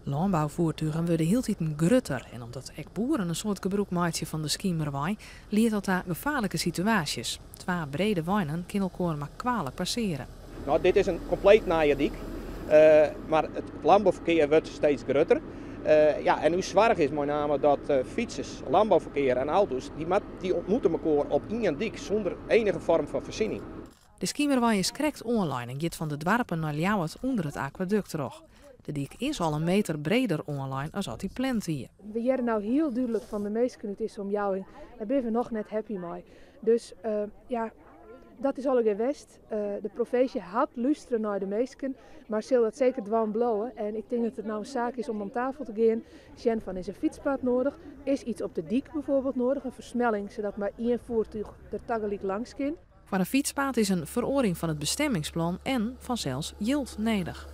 Lânboufoertugen wurde hieltiten grutter en omdat ek boeren in soad gebrûk meitsje fan de Skimerwei, liedt dat ta gefaarlike situaasjes. Twa brede weinen kinne elkoar mar kwalik passearje. No, dit is in kompleet nije dyk, mar it lânbouferkear wurdt steeds grutter. Ja, en ús soarch is mei name dat fytsers, lânbouferkear en auto's, dy ontmoete elkoar op ien dyk sûnder enige foarm fan foarsiening. De Skimerwei is krekt oanlein en giet fan de doarpen nei Ljouwert ûnder it akwadukt troch. De dyk is al in meter breder oanlein as at dy pland wie. We hearre no hiel dúdlik fan de minsken út dizze omjouwing, dêr binne we noch net happy mei. Dus ja, dat is allegear west. De provinsje hat lústere nei de minsken, mar sil dat seker dwaan bliuwe. En ik tink dat it no in saak is om oan tafel te gean, sjen fan is in fytspaad nedich, is yts op de dyk byfoarbyld nedich, in fersmelling sadat mar ien foertúch der tagelyk langs kin. Foar in fytspaad is in feroaring fan it bestemmingsplan en fansels jild nedich.